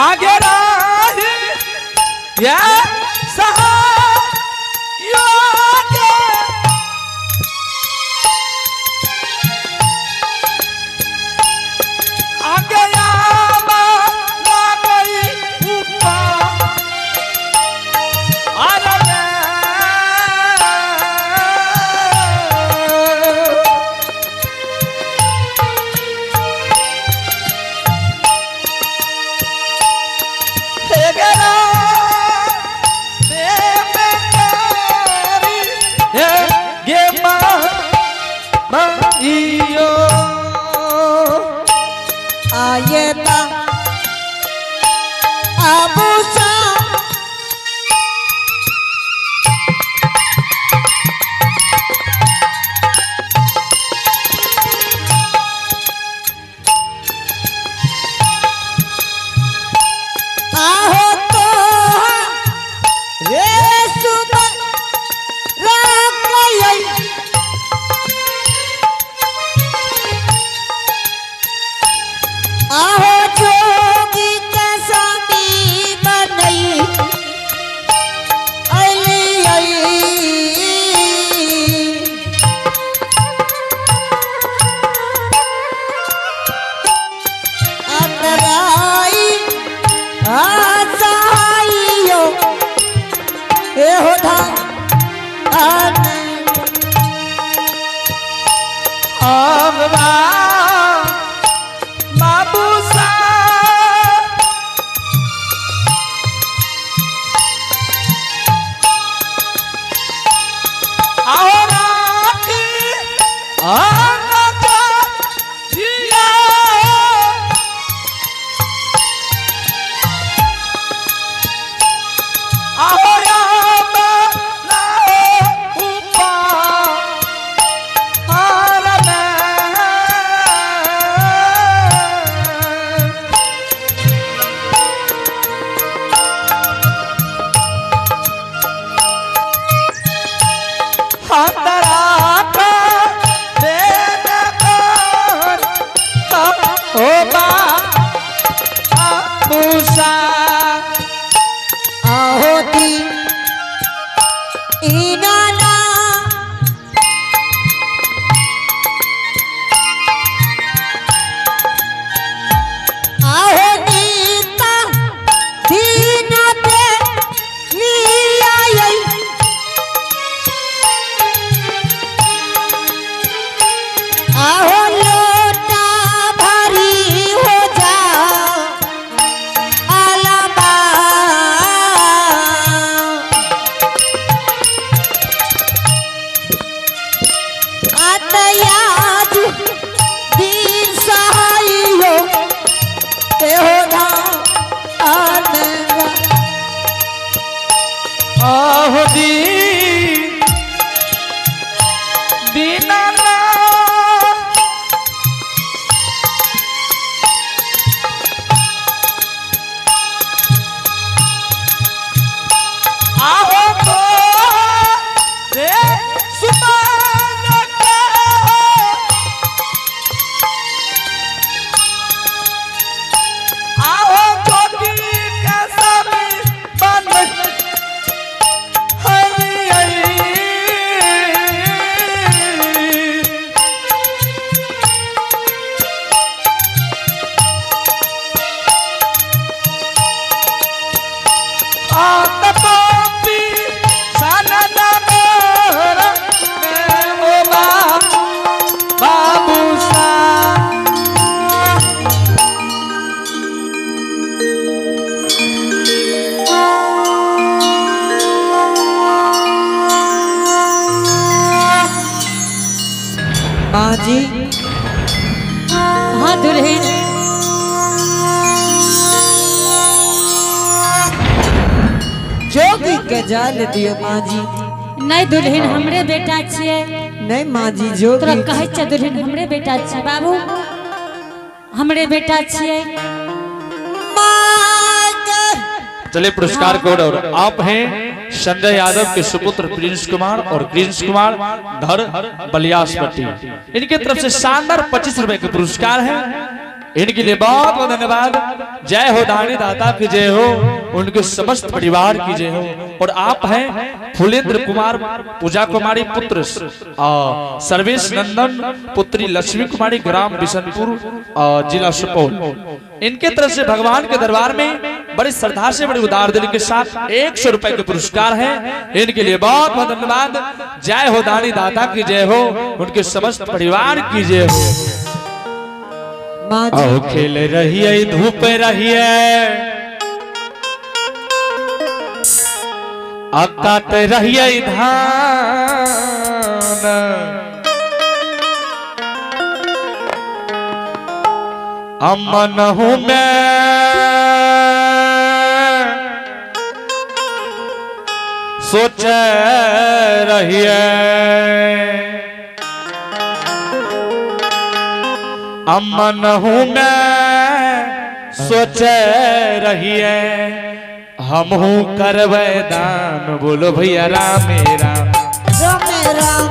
आगे राही या सहयोग आगे आवा लागई ऊपर अरे आये ता आबूसा आहो तो रे सुबह रात आहो जोगी के स्वामी बनई अली आई अंतराई आसाइयो ए हो धा आहोती इनाना आहो नीता दीना पे लिया आहो लोटा भारी हो जा आलाबा आतयाज दीन सहाइयो ते हो ना आनंद आहो दी दीनाना आहो तो रे सुमन के आहो जोगी के सभी बन बाबूसा माँ जी हाँ दुल्हन जोगी के जाल दियो माँ जी नहीं दुल्हन हमरे बेटा छियै नहीं माँ जी तोरा जोगी कहै छियै दुल्हन हमरे बेटा छियै बाबू हमरे बेटा छियै माँ के चलिए पुरस्कार को और आप हैं संजय यादव के सुपुत्र प्रिंस कुमार और प्रिंस कुमार घर बलियासपट्टी इनके तरफ से शानदार 25 रुपए के पुरस्कार है। इनके लिए बहुत बहुत धन्यवाद। जय हो दानी दाता की जय हो, उनके समस्त परिवार की जय हो। और आप हैं फुलेंद्र कुमार पूजा कुमारी पुत्र सर्वेश नंदन पुत्री लक्ष्मी कुमारी, ग्राम बिशनपुर, जिला सुपौल। इनके तरफ से भगवान के दरबार में बड़ी श्रद्धा से बड़ी उदार दिल के साथ 100 रुपए के पुरस्कार हैं। इनके लिए बहुत बहुत धन्यवाद। जय हो दानी दाता की जय हो, उनके समस्त परिवार की जय हो। माँ जी। आओ खेल रही है धूप रही है काट रही है धान, अमन हूं मैं सोच रही है, अमन हूं मैं सोच रही है, हम हूं करबै दान। बोलो भैया राम राम राम राम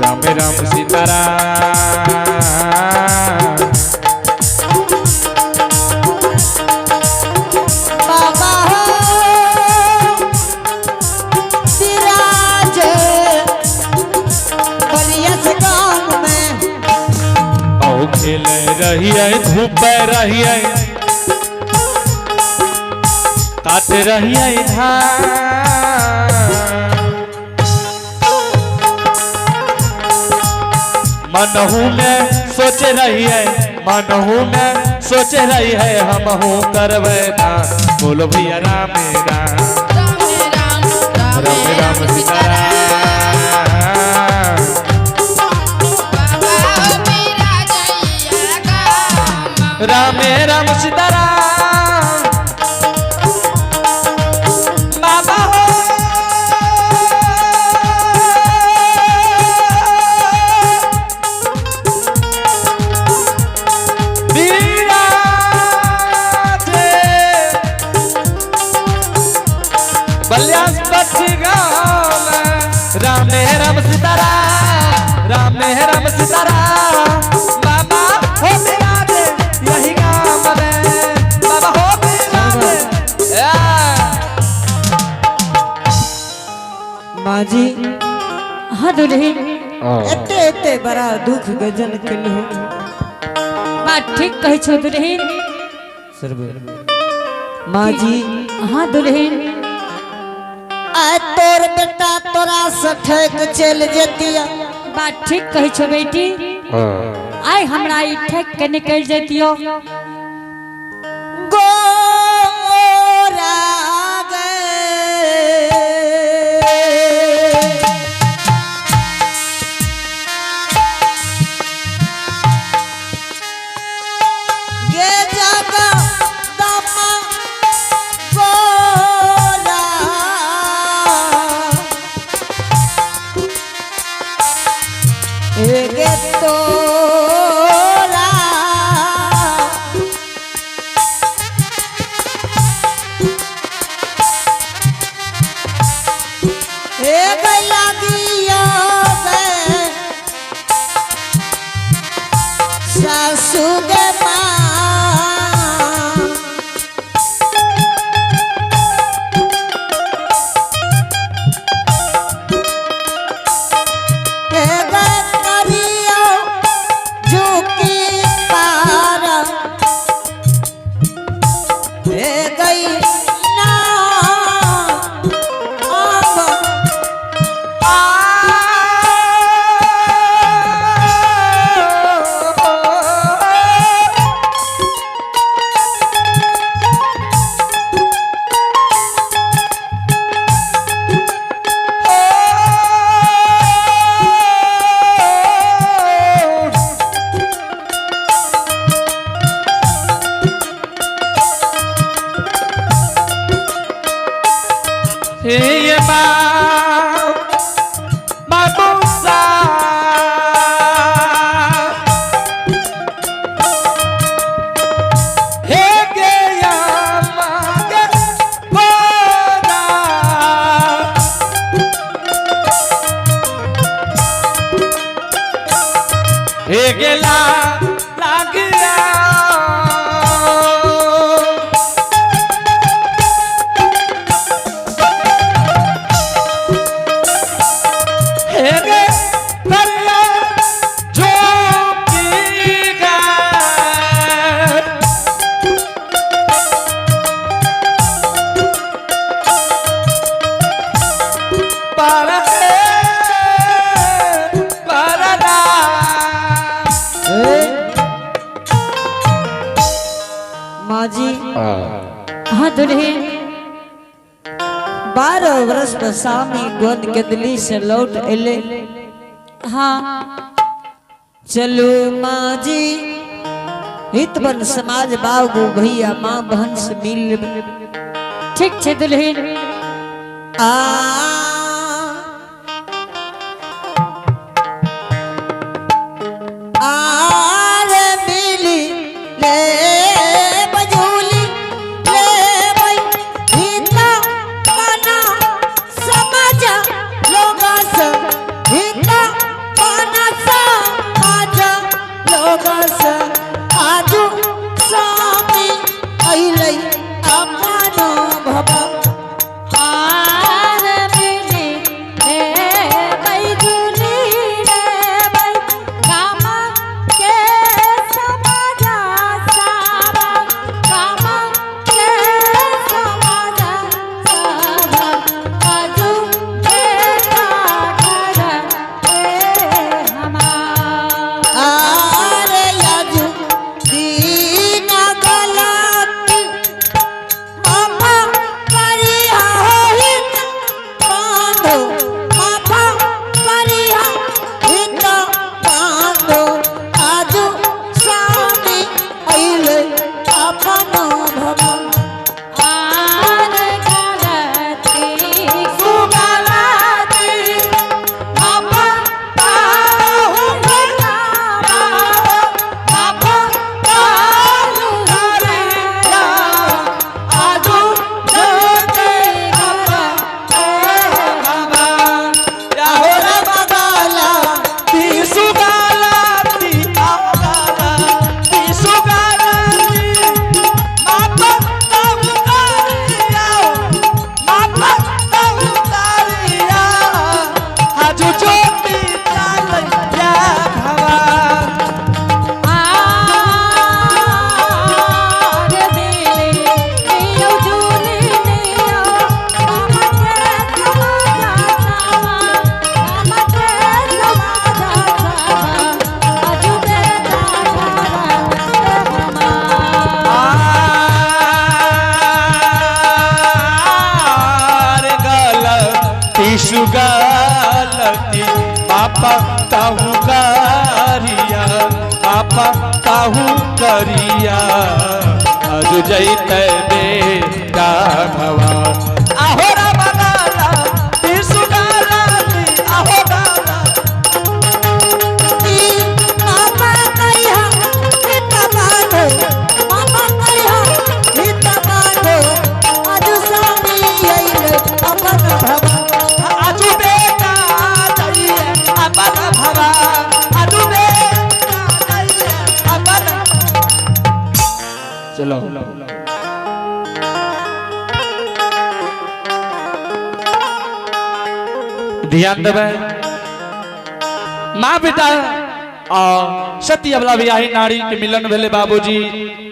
राम राम सीताराम। बाबा हो विराज बलिया से गाँव में। आओ खेल रही है धूप रही है काट रही है धान, मनहू में सोच रही है, मनहू में सोच रही है, हम हूँ करबै दान। बोलो भैया राम राम राम राम राम राम सीताराम। बाबा मेरा जइया गाम। राम राम सीताराम। बाबा हो विराजे बलियास्पति गाम। राम राम सीताराम राम राम सीताराम। बाबा हो विराजे यही गाम में, बाबा हो विराजे। माँ जी। हाँ दुल्हन। एते एते बड़ा दुख गजन केलहु। बात ठीक कहै छौ दुल्हन। माँ जी। हाँ दुल्हन। आ तोर बेटा तोरा से ठेक चल जेतिया। बात ठीक कहै छौ बेटी, आइ हमरा ई ठेक के निकलि जैतियो। गोरा गे गे जगदम्बा गोरा, गे तोरा हे गैला गियो गे सासू गे माँ। हे गे करियो झुकी पार, हे गई ना आब। हे बाबूसा हे गया मागे गोरा, हे गेला लागिया। हाँ दुल्हन। 12 वर्ष पर स्वामी गोद केदली से लौट एले। हाँ। चलो माँ जी, हितबन समाज बाबू भैया माँ बहन से मिल लेबै। ठीक छे दुल्हन। आ आर मिली ले बजूली ले बई हिता बना समाज लोगा से, हिता बना समाज लोगा से, आजू स्वामी अइलै अपन भवा। आर मिली रे बैजुली रे बै कामा के समाजा साबा, कामा के समाजा साबा, आजू बेटा घर ए हमार। आरे याजू दीना गलत मामा करिया हित बांधो, मामा करिया हित बांधो, आजू स्वामी अइले अपन भवन। आर गलती सुगलती मामा पाहु मामा पाहु हरे आजू जोते घर या हो रे बगाला तीसु गाला ती आगाला तीसु गाला माता तब तारिया, माता तब तारिया, आजू ज्योति चालैया भगवान। आर दिले नियो जुली नियो कामा के समाजा सावा, कामा के समाजा सावा, आजू बेटा घर हमार। आर गलती सुगलती पापा ताहू करिया, पापा ताहू करिया, अजु जैते बेटा भवा। आहो राम गाला तीसु गाला आहो गाला। मामा करिया हित बांधो, मामा करिया हित बांधो, आजू स्वामी अइले अपन भवन। आजू बेटा जाइए अपन भवा, आजू बेटा जाइए अपन। चलो ध्यान देबै माँ बेटा आ सती अबला बियाही नारी के मिलन भेले। बाबूजी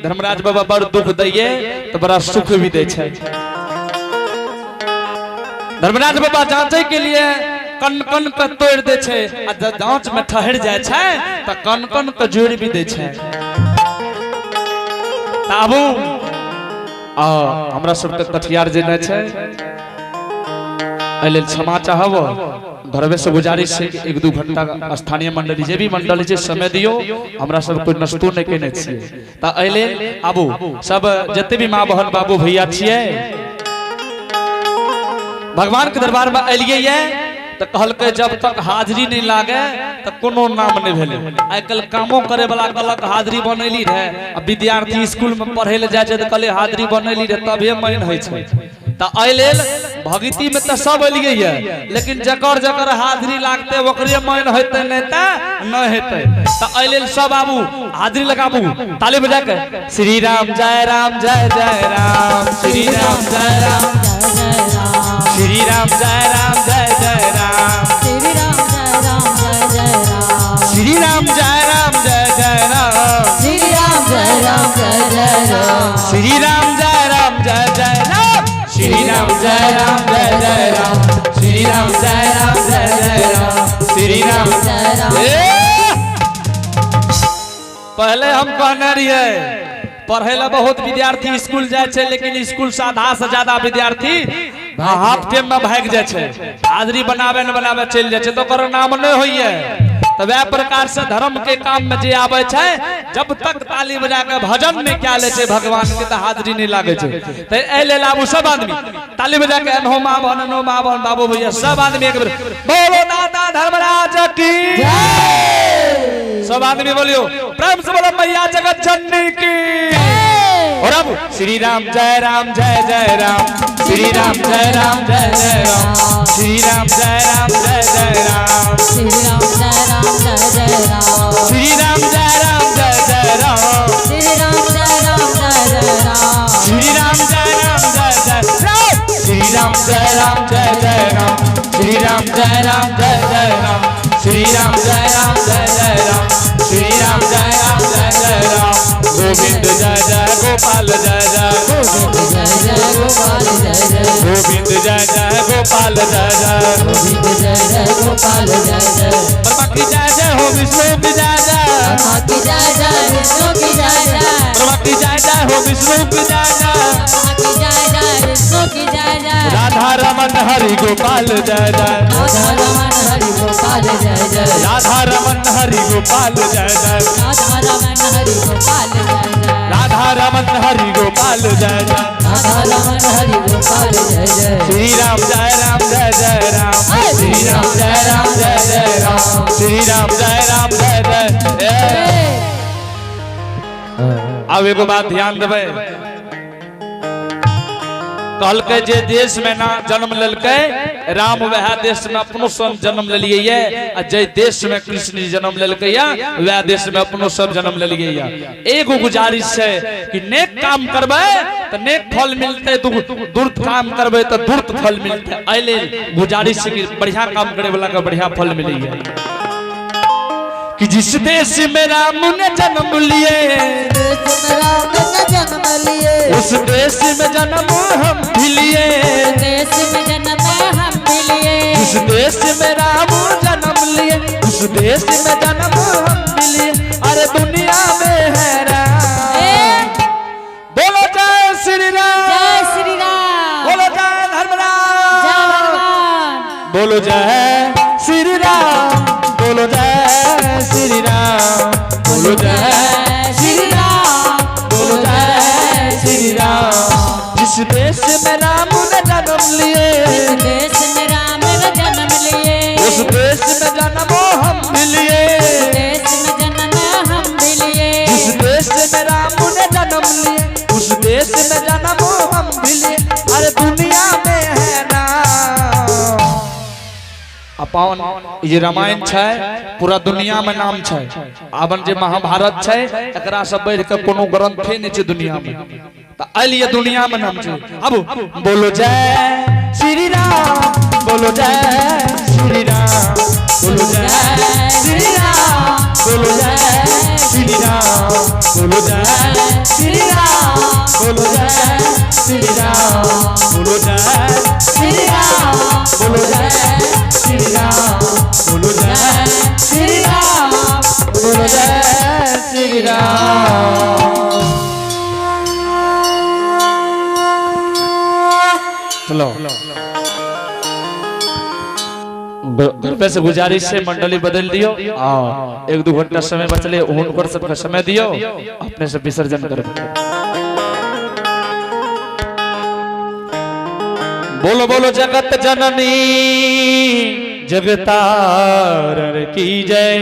धर्मराज बाबा बड़ दुख दैये तो बड़ा सुख भी दै छै। धर्मराज बाबा जांचे के लिए कन कन के तोड़ दै छै आ जब जांच में ठहर जाइ छै तऽ कन कन के जोड़ भी दै छै। तऽ आबू आ हमरा सबके कटिहार जेनाइ छै, एहि लेल क्षमा चाहब। घरवे से गुजारिश छै कि 1-2 घंटा स्थानीय मंडली जे भी मंडली छै समय दियौ, हमरा सब कोई नस्तो नहि केने छियै। तऽ एहि लेल आबू सब जते भी माँ बहन बाबू भैया छियै, भगवान के दरबार में एलियै ये तऽ कहलकै जब तक हाजिरी नहि लागे तऽ कोनो नाम नहि भेलै। आइ काल्हि कामो करे वाला कहलक हाजिरी बनैली रहे, आ विद्यार्थी स्कूल में पढ़े लए जाइ छै तऽ कहले हाजिरी बनैली रहे तबे मानि होइ छै। तऽ एहि लेल भगती में तऽ सब एलियै ये, लेकिन जकर जकर हाजिरी लागते ओकरे मानि हेतै, नहि तऽ नहि हेतै। तऽ एहि लेल सब आबू हाजिरी लगाबू ताली बजा के। श्री राम जय राम जय जय राम, श्री राम जय राम, जय जय राम, श्री राम जय राम जय जय राम, श्री राम जय राम जय जय राम, श्री राम जय राम जय जय राम, श्री राम जय राम जय जय राम, श्री राम जय राम जय जय राम, श्री राम जय राम जय जय राम, श्री राम जय राम जय जय राम, श्री राम जय राम। ए! पहले हम कहने रहिए पढ़े ला बहुत विद्यार्थी स्कूल जाय छै, लेकिन स्कूल से आधा से ज्यादा विद्यार्थी हाफ टाइम में भागि जाय छै, हाजिरी बनावे न बनावे चलि जाय छै, तो ओकर नाम नहीं होइए। तो वह प्रकार से धर्म के काम में जे आवे छै, जब तक ताली बजा के भजन नहीं क्या ले छै भगवान के, तो हाजिरी नहीं लागे छै। तो एहि लेल आबू सब आदमी ताली बजा के, हो माँ बहन, नो माँ बहन, बाबू भैया, सब आदमी एक बेर बोलो दाता धर्मराज की। सब आदमी बोलियो प्रेम से, बोलो मैया जगत जननी की। और अब श्री राम जय राम जय जय राम, श्री राम जय राम जय जय राम, श्री राम जय राम जय जय राम, श्री राम जय राम जय जय राम, श्री राम जय राम जय जय राम, श्री राम जय राम जय जय राम, श्री राम जय राम जय जय राम, श्री राम जय राम जय जय राम, श्री राम जय राम जय जय राम, श्री राम जय राम जय जय राम, श्री राम जय राम जय जय राम, गोविंद जय जय गोपाल जय जय, गोविंद जय जय गोपाल जय जय, गोविंद जय जय गोपाल जय जय, गोविंद जय जय गोपाल जय जय, ब्रह्मा की जय जय हो, विष्णु की जय जय, ब्रह्मा की जय जय, विष्णु की जय जय, ब्रह्मा की जय जय हो, विष्णु की जय जय, ब्रह्मा की जय जय, विष्णु की जय जय, राधा रमन हरि गोपाल जय जय, राधा रमन हरि गोपाल जय जय, राधा रमन हरि गोपाल जय जय, राधा रमन हरि गोपाल जय जय, राधा रमन हरि गोपाल जय जय, राधा रमन हरि गोपाल जय जय, श्री राम जय राम जय जय राम, श्री राम जय राम जय जय राम, श्री राम जय राम जय जय। अब एगो बात ध्यान देबै, कहलकै जे देश में ना जन्म लेलकै राम, वह देश में अपनो सब जन्म लेलिए ये, आ जे देश में कृष्ण जी जन्म लेलकै या, वह देश में अपनो सब जन्म लेलिए या। एगो गुजारिश है कि नेक काम करबै तो नेक फल मिलते, दुर्त काम करबै तो दुर्त फल मिलते। एहि लेल गुजारिश है कि बढ़िया काम करे वाला के बढ़िया फल मिलैया। कि जिस देश में राम ने जन्म लिए, देश में राम ने जन्म लिए, उस देश में जन्म हम भी लिए, देश में जन्म हम भी लिए, जिस देश में राम जन्म लिए, उस देश में जन्म हम भी लिए, अरे दुनिया में है राम। बोलो जय श्री राम, जय श्री राम, बोलो जय धर्मराज, जय भगवान, बोलो जय श्री राम, बोलो जय श्री राम, बोलो जय श्री राम, बोलो जय श्री राम। जिस देश में राम ने जन्म लिए, जिस देश में राम ने जन्म लिए, उस देश में जन्म हम भी लिए, देश में जन्म हम भी लिए, जिस देश में राम ने जन्म लिए, उस देश में जन्म हम भी लिए, अरे दुनिया में है नाम। अपन ये रामायण छै, पूरा दुनिया में नाम छै। आबन जे महाभारत छै, एकरा से बढ़ के कोनो ग्रंथे नहीं छै दुनिया में, तो एलिए दुनिया में नाम छै। अब बोलो जय श्री राम, बोलो जय श्री राम, बोलो जय श्री राम, बोलो जय श्री राम, बोलो जय श्री राम, बोलो जय श्री राम, बोलो जय श्री राम, बोलो जय श्री राम, बोलो जय श्री राम, बोलो जय श्री राम। चलो घर से गुजारिश से मंडली बदल दियो, 1-2 घंटा समय बचले हुनकर सबके समय दियो, अपने से विसर्जन कर। बोलो बोलो जगत जननी जगतारण की जय,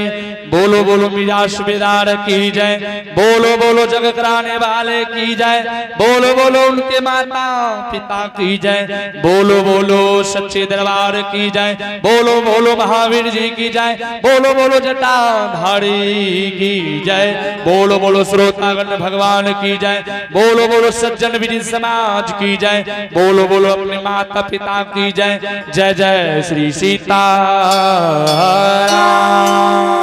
बोलो बोलो मीरा सुबेदार की जय, बोलो बोलो जग कराने वाले की जय, बोलो बोलो उनके माता पिता की जय, बोलो बोलो सच्चे दरबार की जय, बोलो बोलो महावीर जी की जय, बोलो बोलो जटाधारी की जय, बोलो बोलो श्रोतागण भगवान की जय, बोलो बोलो सज्जन विधि समाज की जय, बोलो बोलो अपने माता पिता की जय। जय जय श्री सीता राम।